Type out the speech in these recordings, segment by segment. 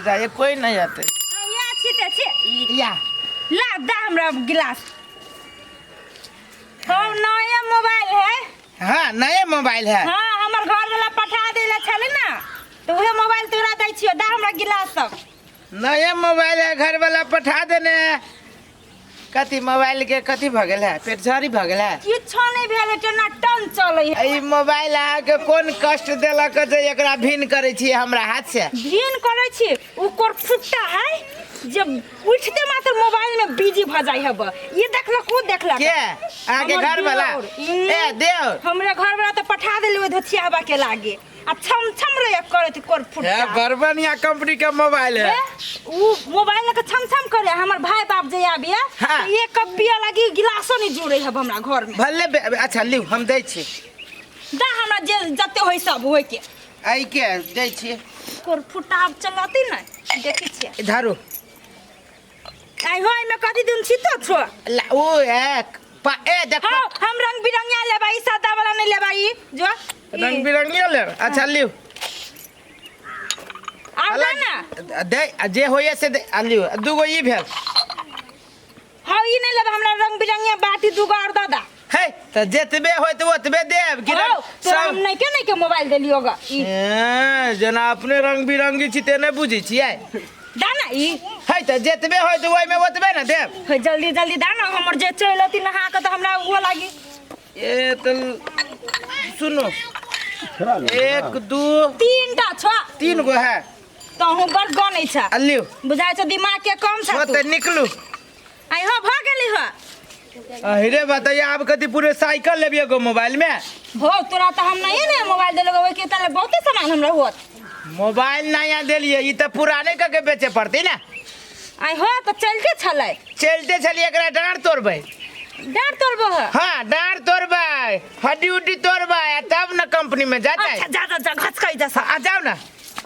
जाइए कोई नहीं आते। या छी ते छी। या ला दा हमरा गिलास। हम नया मोबाइल है। हाँ, नया मोबाइल है। हाँ, हमर घर वाला पठा देले छले ना, तो उहे मोबाइल तोरा दै छियो। दा हमरा गिलास सब। नया मोबाइल है, घर वाला पठा देने है। कथी मोबाइल के कथी भऽ गेल है? पेट झड़ी भऽ गेल है? किछो नहि भेल है, टना टन चलै है। ई मोबाइल अहाँके कोन कष्ट देलक जे एकरा भिन्न करै छी हमरा हाथ से? भिन करै छी, उ कोर फुट्टा है जे उठते मात्र मोबाइल में बिजी भ जाइ हब। ये देखलक ओ देखलक। के अहाँके हमर घर वाला? देवर। ए देवर। हमरे घर वाला तऽ पठा देली ओहि धोथिया हवा के लागे आ छम छम रे करत कोर फुट्टा। ए, बड़ बढ़िया कंपनी के मोबाइल है। ए, उ मोबाइल लके छम छम करे। हमर भाई बाप जे आबिए हाँ। तऽ एक कप पिए लागी गिलासो नहीं जुड़े हब हमरा घर में। भले अच्छा लिउ, हम दै छी। दा हमरा जे जते होय सब होय के। एहि के दै छी। कोर फुट्टा आब चलती नै देखै छियै। धरू। आइ हो, एहिमे कथी दिन छी तो छो? ला, ओ एक पा, ए देखो। हाँ, हम रंग बिरंगिया लेबै, ई सादा वाला नहीं लेबै। ई जो ई। रंग बिरंगिया लेब? अच्छा लिउ। आब दा ना। दे, आ जे होइए से दे, आ लिउ, आ दूगो ई भेल। हाँ, ई नहीं लेबै, हमरा रंग बिरंगिया बाटी दूगो और दऽ दा। हे, तऽ जतबे होइत ओतबे देब कि हौ, रंग तोरा सब हम नइके नइके मोबाइल देलियो ग ई। ए, जेना अपने रंग बिरंगी छी ते नहि बुझै छियै। दा ना ई। है तऽ जतबे होइत ओहिमे ओतबे ने देब। हे, जल्दी जल्दी दा ना, हमर जे चलि अती नहा के तऽ हमरा उहो लागी। ए तऽ सुनू, एक दू तीन टा छौ। तीन गो है। तहूँ बड़ गनै छ। आ लिउ। बुझाइ छौ दिमाग के कम छ हो तू। तऽ निकलू। आई हो, भ गेली हो। अरे बताइए, आब कथी पूरे साइकिल लेबी एगो मोबाइल में? हो, तोरा तऽ हम नहीं ने मोबाइल देलक, ओहि के तले बहुते सामान हमरा होत। मोबाइल नया देलिए, ई तऽ पुराने कऽ के बेचे पड़तै ने। आई हो, तऽ चलते छलै। चलते छलिए, एकरा डाँड़ तोड़बै। डाँड़ तोड़बो है? हाँ, डाँड़ तोड़बै, हड्डी उड्डी तोड़बै, आ तब न कंपनी में जाते। अच्छा, जा जा जा, घसकै जा। आ जाओ ना,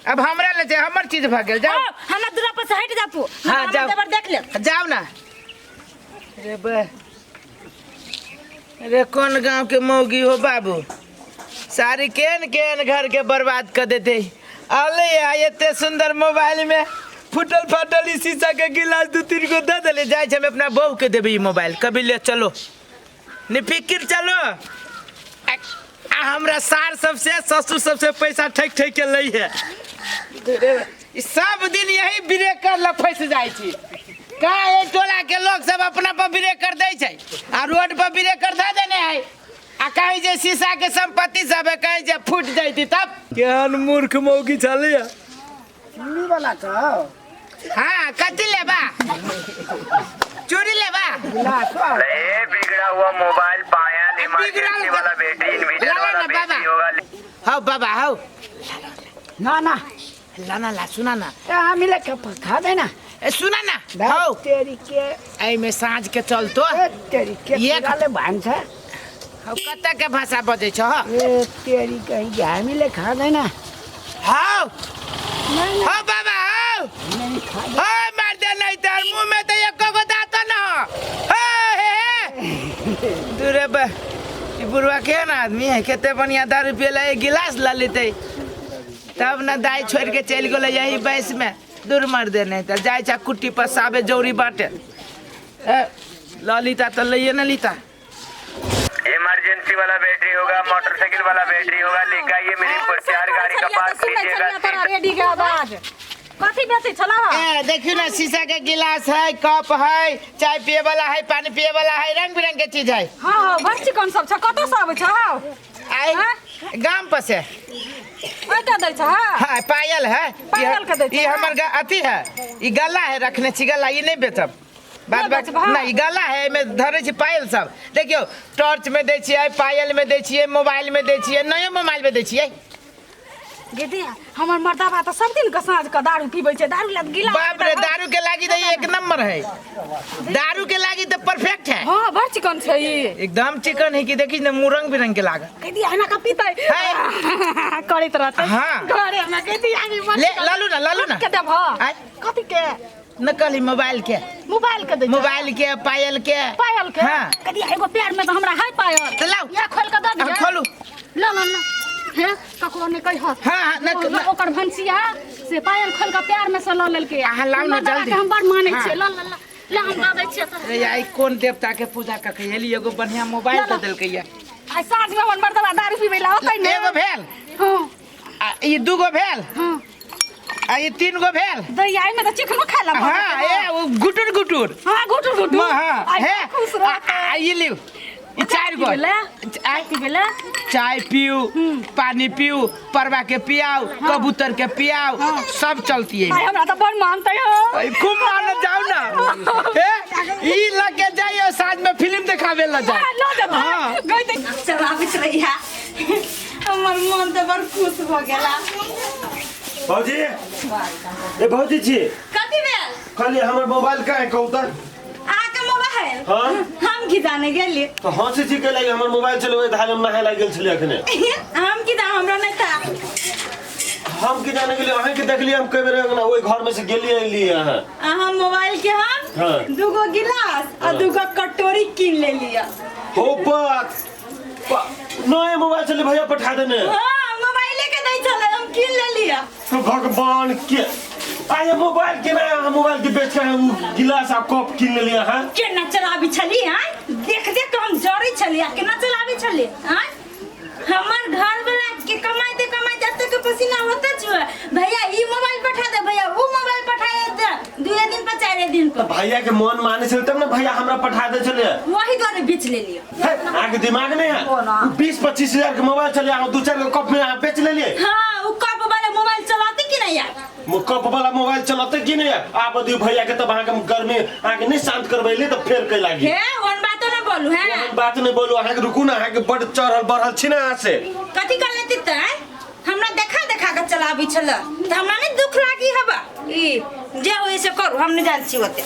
अब हमरा ले छै, हमर चीज भऽ गेल, जाओ। हो, हमरा दूरा पर से हटि जा तू। हाँ, हमरा जाओ। देवर देख ले। जाओ ना। रे बे, रे कोन गांव के मौगी हो बाबू, सारी केन केन घर के बर्बाद कर देते। अले आ एते सुंदर मोबाइल में फुटल फाटल ई शीशा के गिलास दू तीन गो दे देले। जाइ छै हम अपना बहू के देबै ई मोबाइल, कभी ले चलो निफिकिर चलो। आ आ हमरा सार सबसे ससुर सबसे पैसा ठकि ठकि के लै है। ई सब दिन यही ब्रेकर लग फंसि जाइ छी। का एहि टोला के लोग सब अपना पर ब्रेकर दै छै आ रोड पर ब्रेकर दे देने है, आ कहीं जे शीशा के संपत्ति सब है, कहीं जे फूट जैती तब। केहन मूर्ख मौगी छलियै। चूड़ी वाला छौ? हाँ, कथी लेबा? चूड़ी लेबा? गिलासो। ए बिगड़ा हुआ मोबाइल पायल बिगड़ा इमरजेंसी वाला बैटरी इन्वर्टर लाला वाला ना बाबा। बैटरी होगा। हौ बाबा हौ। ना ना। लाना ला, सुना ना। ए, हामीले खाँदैन। ए सुना ना। हौ। तेरी के। एहिमे साँझ के चलतो। ए, तेरी के एक- कुराले भान्छ। हौ, कतऽ के भाषा बजै छ? ए तेरी कहीँ हामीले खाँदैन। हौ। नहीं, हौ बाबा हौ। नहीं खाँदैन। हौ मार दे नहीं तार मुँह में तो एको गो दांत न हो। हे, हे, हे। दूरे बा, ई बुढ़वा केहन आदमी है, कते बढ़िया दारू पियला, एक गिलास ला लेते तब न दाई छोड़ के चलि गेलै यही बैस में। दूर मर दे नहीं तो जाइ छ कुट्टी पर साबे जौरी बाटे। ए, ललिता तो लइए न लीता। इमरजेंसी वाला बैटरी होगा, मोटरसाइकिल वाला बैटरी होगा, लेके आइए मेरे पर चार गाड़ी का पार्क लीजिएगा। तोरा रेडी के आवाज कथी बेचै छला? ए देखियो ना, शीशा के गिलास है, कप है, चाय पिए वाला है, पानी पिए वाला है, रंग बिरंग के चीज है। हाँ हाँ, बड़ चिकन सब छ। कतऽ से आबै छ हौ? आई हाँ? गाम पर से। ओतऽ दै छ? हाँ? हाँ, पायल है। पायल के दै छ? ई हमर अथी है, ई गला है, रखने छी गला, ई नहीं बेचब। बात नहि बात बेचब, हाँ। नहीं, ई गला है, एहिमे धरै छी पायल सब। देखियौ, टॉर्च में दै छियै, पायल में दै छियै, मोबाइल में दै छियै, नयो मोबाइल में दै छियै। गे दिया, हमर मर्दाबा तऽ सब दिन के साँझ के दारू पीबै छै, दारू लए गिलास। बाप रे, दारू के लागी तो एक नंबर है, दारू के लागी तो परफेक्ट है। हाँ, बड़ चिकन छै ई। एकदम चिकन है कि देखी ने, मुँह रंग बिरंग के लागल। कह दिया एना के पीतै है। करैत रहतै हाँ। घरे में। कह दिया ई बड़ ले, चिकन। लालू ना, लालू ना। के देबह? आय। कथी के? न कहली मोबाइल के। मोबाइल के दै छै? मोबाइल के, पायल के। पायल के? हाँ। कह दिया एगो पैर में तो हमरा है पायल। तऽ लाउ। या खोल के दऽ दिअ। हाँ, खोलू। ल ल ल। हे ककरो नहि कहिह। हाँ, हाँ, न- ओकर भनसिया से पायल खोल के प्यार में से लऽ लेलकै। अहाँ लाउ ने हमर दादा जल्दी। के हम बड़ मानै हाँ। छियै। ल ल ल ल, हम दऽ दै छियै तऽ। रे यार, ई कोन देवता के पूजा कऽ के एली, एगो बढ़िया मोबाइल दऽ देलकै या। आइ साँझ में हमर मर्दबा दारू पीबै लए औतै ने। एगो भेल। हाँ। आ ई दूगो भेल। हाँ। आ ई तीन गो भेल। दैया एहिमे तऽ चिकनो खाय ला। हाँ, ए ओ गुटुर गुटुर। हाँ, गुटुर गुटुर। हाँ। आइ हे खुश रह। आ ई लिउ, ई चारि गो। भेलै? आइ की भेलै? चाय पीऊ, पानी पीऊ, परवा के पियाऊ, कबूतर के पियाऊ, सब चलती है। आइ हमरा तऽ बड़ मानतै हो। अई, खूब मानत। जाओ ना, हे ई लके जाइयो, साँझ में फिल्म देखावे ला जाए। हाँ, लऽ जेतै। हाँ। गई तऽ चलाबैत रहिया, हमर मन तऽ बड़ खुश भऽ गेला। भौजी, ए भौजी छी। कथी भेल? कहलियै हमर मोबाइल कहाँ है, कहू तऽ। अहाँके मोबाइल? हाँ। हम की जाने गेली। तऽ हँसी छी कैला? हमर मोबाइल चले ओहि धारे हम नहाय लागि गेल छलियै अखने। हम की जाने, हमरा नहि था। हम की जाने गेलियै? अहाँके देखलियै हम कई बेर अंगना ओहि घर में से गेलियै एलियै अहाँ। अहाँ मोबाइल के हम हाँ। दूगो गिलास आ हाँ। दूगो कटोरी कीन लेलियै। हो बात नए मोबाइल चले भैया पठा देने। हाँ, मोबाइले के दै छलै, हम कीन लेलियै। तो भगवान के आये मोबाइल के ना, अहाँ मोबाइल के बेच के हम गिलास आ कप कीन लेलियै अहाँ। केना चलाबै छली आँय, देख देख के हम जरै छली। आ केना चलाबै छली आँय, हमर घर वाला के कमाइते कमाइते एते के पसीना होते छुए, भैया ई मोबाइल पठा दे, भैया ऊ मोबाइल पठा दे, दुए दिन पर चारे दिन पर। भैया के मन माने छलै तब ने भैया हमरा पठा दे छलै। वही दुआरे बेच लेलियै। हे, अहाँके दिमाग नहीं है? 20-25 हजार के मोबाइल चले, अहाँ दू चार गो कप में अहाँ बेच लेलियै। हाँ, ऊ कप वाला मोबाइल चलाते कि नहीं यार? कप वाला मोबाइल चलते कि नहीं? आप दियौ भैया के, तब अहाँके गर्मी अहाँके नहीं शांत करबैले तऽ फेर कै लागी। हे, ओहन बातो ना बोलू है। ओहन बात नहीं बोलू। अहाँके रुकू ना, अहाँके बड चढ़ल बढ़ल छी ना अहाँ से। कथी कर लेती तऽ हमरा देखा देखा के चलाबै छल तऽ हमरा नहीं दुख लागी हबा। ई जे होय से करू, हम नहीं जान छी ओते।